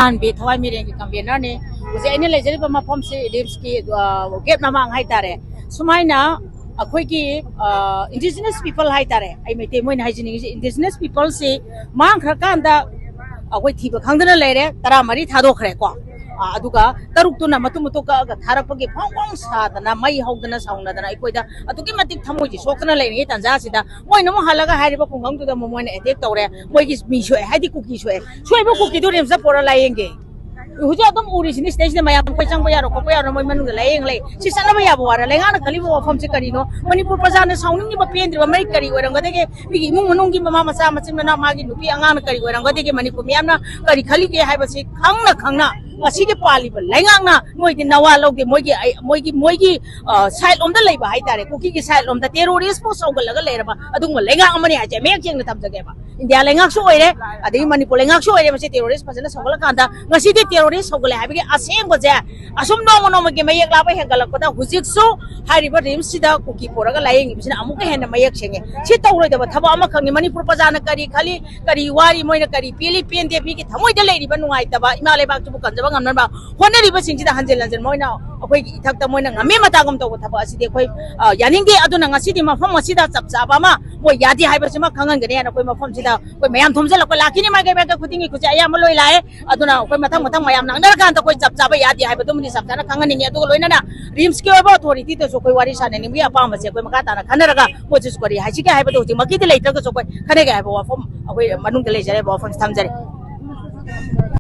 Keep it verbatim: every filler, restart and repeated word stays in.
ꯑꯍꯥꯟꯕꯤ ꯊꯋꯥꯏ ꯃꯤꯔꯦꯟꯒꯤ ꯀꯟꯚꯦꯅꯔꯅꯤ꯫ ꯍꯧꯖꯤꯛ ꯑꯩꯅ ꯂꯩꯖꯔꯤꯕ ꯃꯐꯝꯁꯤ ꯔꯤꯝꯁꯀꯤ, ꯑ, ꯒꯦꯠ ꯃꯃꯥꯡ ꯍꯥꯏꯇꯥꯔꯦ꯫ ꯁꯨꯃꯥꯏꯅ ꯑꯩꯈꯣꯏꯒꯤ, ꯑ, ꯏꯟꯗꯤꯖꯤꯅꯁ ꯄꯤꯄꯜ ꯍꯥꯏꯇꯥꯔꯦ, ꯑꯩ ꯃꯩꯇꯩ ꯃꯣꯏꯅ ꯍꯥꯏꯖꯅꯤꯡꯉꯤꯁꯦ, ꯏꯟꯗꯤꯖꯤꯅꯁ ꯄꯤꯄꯜꯁꯤ ꯃꯥꯡꯈ꯭ꯔꯀꯥꯟꯗ ꯑꯩꯈꯣꯏ ꯊꯤꯕ ꯈꯪꯗꯅ ꯂꯩꯔꯦ, ꯇꯔꯥꯃꯔꯤ ꯊꯥꯗꯣꯛꯈ꯭ꯔꯦꯀꯣ꯫ ꯑ, ꯑꯗꯨꯒ ꯇꯔꯨꯛꯇꯨꯅ ꯃꯇꯨꯝ ꯃꯇꯨꯝ ꯀꯛꯑꯒ ꯊꯥꯔꯛꯄꯒꯤ ꯐꯣꯡ ꯐꯣꯡ ꯁꯥꯗꯅ, ꯃꯩ ꯍꯧꯗꯅ ꯁꯥꯎꯅꯗꯅ ꯑꯩꯈꯣꯏꯗ ꯑꯗꯨꯛꯀꯤ ꯃꯇꯤꯛ ꯊꯃꯣꯏꯁꯤ ꯁꯣꯛꯇꯅ ꯂꯩꯔꯤꯉꯩ ꯇꯥꯟꯖꯥꯁꯤꯗ, ꯃꯣꯏꯅ ꯑꯃꯨꯛ ꯍꯜꯂꯒ ꯍꯥꯏꯔꯤꯕ ꯈꯨꯡꯒꯪꯗꯨꯗ ꯑꯃꯨꯛ ꯃꯣꯏꯅ ꯑꯦꯇꯦꯛ ꯇꯧꯔꯦ, ꯃꯣꯏꯒꯤ ꯃꯤ ꯁꯣꯛꯑꯦ, ꯍꯥꯏꯗꯤ ꯀꯨꯀꯤ ꯁꯣꯛꯑꯦ꯫ ꯁꯣꯏꯕ ꯀꯨꯀꯤꯗꯨ ꯔꯤꯝꯁꯇ ꯄꯨꯔ ꯂꯥꯏꯌꯦꯡꯒꯦ꯫ ꯍꯧꯖꯤꯛ ꯑꯗꯨꯝ ꯎꯔꯤꯁꯤꯅꯤ, ꯁꯤꯗꯩꯁꯤꯗ ꯃꯌꯥꯝ ꯑꯩꯈꯣꯏ ꯆꯪꯕ ꯌꯥꯔꯣ ꯈꯣꯠꯄ ꯌꯥꯔꯣ, ꯃꯣꯏ ꯃꯅꯨꯡꯗ ꯂꯥꯏꯌꯦꯡ ꯂꯩ꯫ ꯁꯤ ꯆꯠꯅꯕ ꯌꯥꯕ ꯋꯥꯔ? ꯂꯩꯉꯥꯛꯅ ꯈꯜꯂꯤꯕ ꯋꯥꯐꯝꯁꯦ ꯀꯔꯤꯅꯣ? ꯃꯅꯤꯄꯨꯔ ꯄ꯭ꯔꯖꯥꯅ ꯁꯥꯎꯅꯤꯡꯉꯤꯕ ꯄꯦꯟꯗ꯭ꯔꯤꯕ ꯃꯔꯤ ꯀꯔꯤ ꯑꯣꯏꯔꯝꯒꯗꯒꯦ? ꯃꯤꯒꯤ ꯏꯃꯨꯡ ꯃꯅꯨꯡꯒꯤ ꯃꯃꯥ ꯃꯆꯥ, ꯃꯆꯤꯟ ꯃꯅꯥꯎ, ꯃꯥꯒꯤ ꯅꯨꯄꯤ ꯑꯉꯥꯡꯅ ꯀꯔꯤ ꯑꯣꯏꯔꯝꯒꯗꯒꯦ? ꯃꯅꯤꯄꯨꯔ ꯃꯤꯌꯥꯝꯅ ꯀꯔꯤ ꯈꯜꯂꯤꯒꯦ ꯍꯥꯏꯕꯁꯤ ꯈꯪꯅ ꯈꯪꯅ ꯉꯁꯤꯒꯤ ꯄꯥꯜꯂꯤꯕ ꯂꯩꯉꯥꯛꯅ ꯃꯣꯏꯗꯤ ꯅꯋꯥ ꯂꯧꯗꯦ꯫ ꯃꯣꯏꯒꯤ, ꯑꯩ, ꯃꯣꯏꯒꯤ, ꯃꯣꯏꯒꯤ, ꯑ, ꯁꯥꯏꯠ ꯂꯣꯝꯗ ꯂꯩꯕ ꯍꯥꯏꯇꯥꯔꯦ, ꯀꯨꯀꯤꯒꯤ ꯁꯥꯏꯠ ꯂꯣꯝꯗ ꯇꯦꯔꯣꯔꯤꯁꯄꯨ ꯁꯧꯒꯠꯂꯒ ꯂꯩꯔꯕ ꯑꯗꯨꯒꯨꯝꯕ ꯂꯩꯉꯥꯛ ꯑꯃꯅꯤ ꯍꯥꯏꯁꯦ ꯃꯌꯦꯛ ꯁꯦꯡꯅ ꯊꯝꯖꯒꯦꯕ꯫ ꯏꯟꯗꯤꯌꯥ ꯂꯩꯉꯥꯛꯁꯨ ꯑꯣꯏꯔꯦ, ꯑꯗꯒꯤ ꯃꯅꯤꯄꯨꯔ ꯂꯩꯉꯥꯛꯁꯨ ꯑꯣꯏꯔꯦ꯫ ꯃꯁꯤ ꯇꯦꯔꯣꯔꯤꯁ ꯐꯖꯅ ꯁꯧꯒꯠꯂꯀꯥꯟꯗ, ꯉꯁꯤꯗꯤ ꯇꯦꯔꯣꯔꯤꯁ ꯁꯧꯒꯠꯂꯦ ꯍꯥꯏꯕꯒꯤ ꯑꯁꯦꯡꯕꯁꯦ ꯑꯁꯨꯝ ꯅꯣꯡꯃ ꯅꯣꯡꯃꯒꯤ ꯃꯌꯦꯛ ꯂꯥꯕ ꯍꯦꯟꯒꯠꯂꯛꯄꯗ, ꯍꯧꯖꯤꯛꯁꯨ ꯍꯥꯏꯔꯤꯕ ꯔꯤꯝꯁꯁꯤꯗ ꯀꯨꯀꯤ ꯄꯨꯔꯒ ꯂꯥꯏꯌꯦꯡꯉꯤꯕꯁꯤꯅ ꯑꯃꯨꯛꯀ ꯍꯦꯟꯅ ꯃꯌꯦꯛ ꯁꯦꯡꯉꯦ꯫ ꯁꯤ ꯇꯧꯔꯣꯏꯗꯕ ꯊꯕꯛ ꯑꯃꯈꯛꯅꯤ꯫ ꯃꯅꯤꯄꯨꯔ ꯄ꯭ꯔꯖꯥꯅ ꯀꯔꯤ ꯈꯜꯂꯤ, ꯀꯔꯤ ꯋꯥꯔꯤ, ꯃꯣꯏꯅ ꯀꯔꯤ ꯄꯦꯜꯂꯤ ꯄꯦꯟꯗꯦ, ꯃꯤꯒꯤ ꯊꯃꯣꯏꯗ ꯂꯩꯔꯤꯕ ꯅꯨꯡꯉꯥꯏꯇꯕ, ꯏꯃꯥ ꯂꯩꯕꯥꯛꯇꯨꯕꯨ ꯀꯟꯖꯕ ꯉꯝꯅꯕ ꯍꯣꯠꯅꯔꯤꯕꯁꯤꯡꯁꯤꯗ ꯍꯟꯖꯤꯟ ꯍꯟꯖꯤꯟ ꯃꯣꯏꯅ ꯑꯩꯈꯣꯏꯒꯤ ꯏꯊꯛꯇ ꯃꯣꯏꯅ ꯉꯝꯃꯤ ꯃꯇꯥꯒꯨꯝ ꯇꯧꯕ ꯊꯕꯛ ꯑꯁꯤꯗꯤ ꯑꯩꯈꯣꯏ, ꯑ, ꯌꯥꯅꯤꯡꯗꯦ꯫ ꯑꯗꯨꯅ ꯉꯁꯤꯗꯤ ꯃꯐꯝ ꯑꯁꯤꯗ ꯆꯞ ꯆꯥꯕ ꯑꯃ ꯃꯣꯏ ꯌꯥꯗꯦ ꯍꯥꯏꯕꯁꯤꯃ ꯈꯪꯍꯟꯒꯅꯤ ꯍꯥꯏꯅ ꯑꯩꯈꯣꯏ ꯃꯐꯝꯁꯤꯗ ꯑꯩꯈꯣꯏ ꯃꯌꯥꯝ ꯊꯣꯝꯖꯤꯜꯂꯛꯄ ꯂꯥꯛꯈꯤꯅꯤ꯫ ꯃꯥꯏꯀꯩ ꯃꯥꯏꯀꯩ ꯈꯨꯗꯤꯡꯒꯤ ꯈꯨꯠꯁꯦ ꯑꯌꯥꯝꯕ ꯂꯣꯏ ꯂꯥꯛꯑꯦ꯫ ꯑꯗꯨꯅ ꯑꯩꯈꯣꯏ ꯃꯊꯪ ꯃꯊꯪ ꯃꯌꯥꯝ ꯅꯪꯅꯔꯀꯥꯟꯗ ꯑꯩꯈꯣꯏ ꯆꯞ ꯆꯥꯕ ꯌꯥꯗꯦ ꯍꯥꯏꯕꯗꯨꯃꯗꯤ ꯆꯞ ꯆꯥꯅ ꯈꯪꯍꯟꯅꯤꯡꯉꯤ꯫ ꯑꯗꯨꯒ ꯂꯣꯏꯅꯅ ꯔꯤꯝꯁꯀꯤ ꯑꯣꯏꯕ ꯑꯣꯊꯣꯔꯤꯇꯤꯗꯁꯨ ꯑꯩꯈꯣꯏ ꯋꯥꯔꯤ ꯁꯥꯟꯅꯅꯤꯡꯕꯒꯤ ꯑꯄꯥꯝꯕꯁꯦ ꯑꯩꯈꯣꯏ ꯃꯈꯥ ꯇꯥꯅ ꯈꯟꯅꯔꯒ ꯃꯣꯏꯁꯤꯁꯨ ꯀꯔꯤ ꯍꯥꯏꯁꯤꯒꯦ ꯍꯥꯏꯕꯗꯣ ꯍꯧꯖꯤꯛꯃꯛꯀꯤꯗꯤ ꯂꯩꯇ꯭ꯔꯒꯁꯨ ꯑꯩꯈꯣꯏ ꯈꯟꯅꯒꯦ ꯍꯥꯏꯕ ꯋꯥꯐꯝ ꯑꯩꯈꯣꯏ ꯃꯅꯨꯡꯗ ꯂꯩꯖꯔꯤꯕ ꯋꯥꯐꯝꯁꯤ ꯊꯝꯖꯔꯤ꯫